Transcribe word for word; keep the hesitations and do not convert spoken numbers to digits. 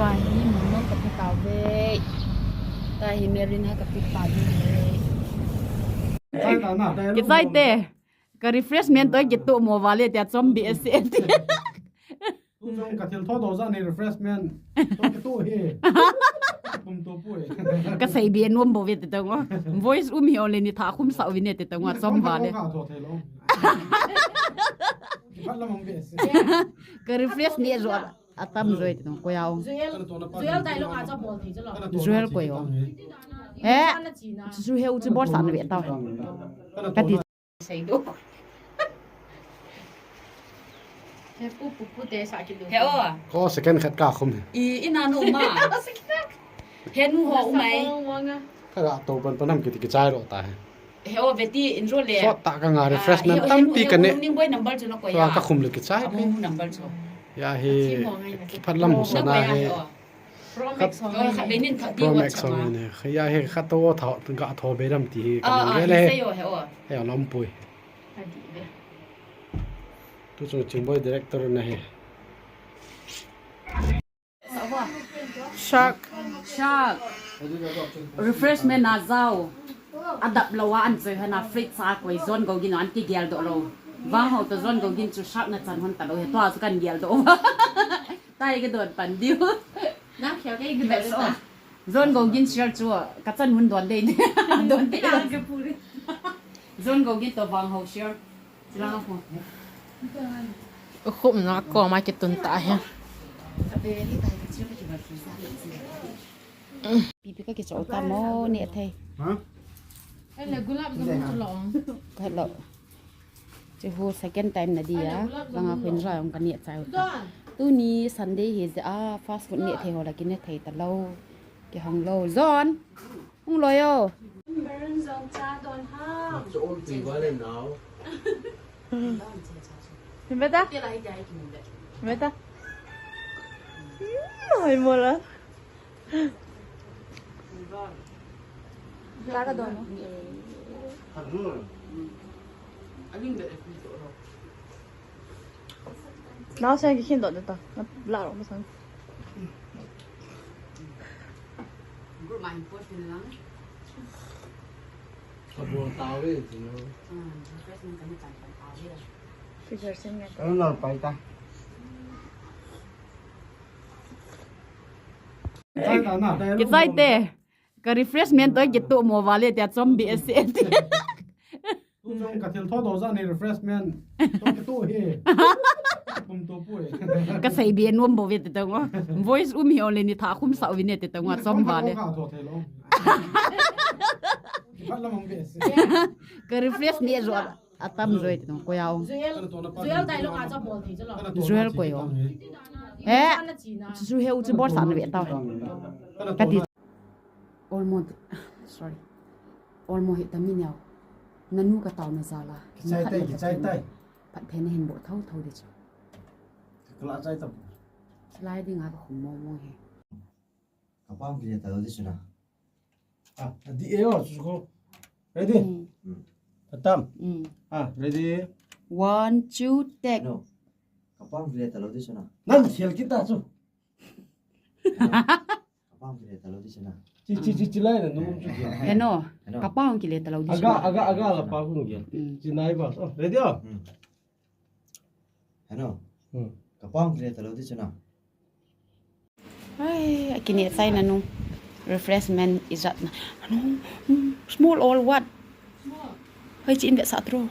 Tua hi mumang ka pi tau ve. Tua hi Marin ha ka pi tau ve. Kichai te. Ka refreshment toh kitoh mo vale tia chom be ase ti. Tu jong ka thil tho do ja ni refreshment. To kitoh hi. Kum to pui. Ka sei be nom bo ve te tong o. Voice um hi ole ni tha khum sa u vi ne te tong o chom vale. Ka tho thei lo. Kipat lam um be ase. Ka refresh ni jo. Atam joi te tong ko ya ong. Joel tai lo ka cha bol thei cha lo. Joel ko yo. He. Chu he u chu bol sa na ve ta. Ka ti. Sei do. He pu pu pu te sa ki do. He o. Ko second khat ka khum he. I ina no ma. He nu ho mai. Ka ga to pan pan ham ki ti kichai lo ta he. He o, veti in ro le. Sot ta ka nga refreshment tampi ka ne. Ning boy number chu na ko ya. Ka khum le kichai. Amu number chu. Ya he. Phat lam hu sana he. Pro Max ho. Pro Max ho ne. Ya he khat to tha ga tho be lam ti he. Ka le he. He lam pui. Tu chu Chingboy director na he. Shark. Shark. Refreshment na jao. Adap lo a an choi hana fridge sa koi John Gogin an kigel do lo. Vang ho to John Gogin chu shark na chan hon ta lo he to a chu kan gel do. Tai ke don pan diu. Na khia ke ke do. John Gogin share chu ka chan hun don dei. Don dei. John Gogin to vang ho share. Khum na ko ma kitun ta he. Pipi ka kichol ta mo ne thei. Ha? Ele gulab jamun chu lo. Ka lo. Chu hu second time na dia. Ka nga khun ra ong ka ne chai ta. Tuni Sunday hi ja a fast food ne thei ho la ki ne thei ta lo. Ki hong lo. John. Hung lo yo. Burn zong cha don ha. It's all three one and now. Beta? Beta? Hai mola. Cha ka don. Nau se ki khin dot ta. Na la ro ma sang. Group ma hin post ni lang. Ka bol tau ve ti no. Ah, refreshment ka ni tan tan tau ve. Figure sin nge. Ka la pai ta. Kichai te. Ka refreshment toh kitoh mo vale tia chom be ase ti. Tu jong ka thil tho do ja ni refreshment. To kitoh hi. Kum to pui. Ka sei be nom bo ve te tong o. Voice um hi ole ni tha khum sa u vi ne te tong o chom vale. Ka tho thei lo. Kipat lam um be ase. Ka refresh ni jo. Atam joi te tong ko ya ong. Joel tai lo ka cha bol thei cha lo. Joel ko yo. He. Chu he u chu bol sa na ve ta. Ka ti. Almost, sorry. Almost hi tami neo. Nanu ka tau na jala. Kichai tai, kichai tai. Phat phen hin bo thau thau de chu. Ka la chai tam. Chalai ding a ka khum mo mo he. Ka pang kile ta lo di chu na. Ah, di e o chu ko. Ready? Mm. Atam. Mm. Ah, ready? One, two, take. No. Ka pang kile ta lo di chu na. Nan sial kita chu. Ka pang kile ta lo di chu na. Chi, chi, chi, chi lai na nu chu. Heno. Heno. Ka pang kile ta lo di chu. Aga, aga, aga la pa hung gel. Mm. Chi nai ba. Oh, ready o? Mm. Heno. Hmm. Ka pang kile ta lo di chu na. Ai, a kine chai na nu. Refreshment ijat na. Anu, mm, small or what? Hai chi in ve sa tro.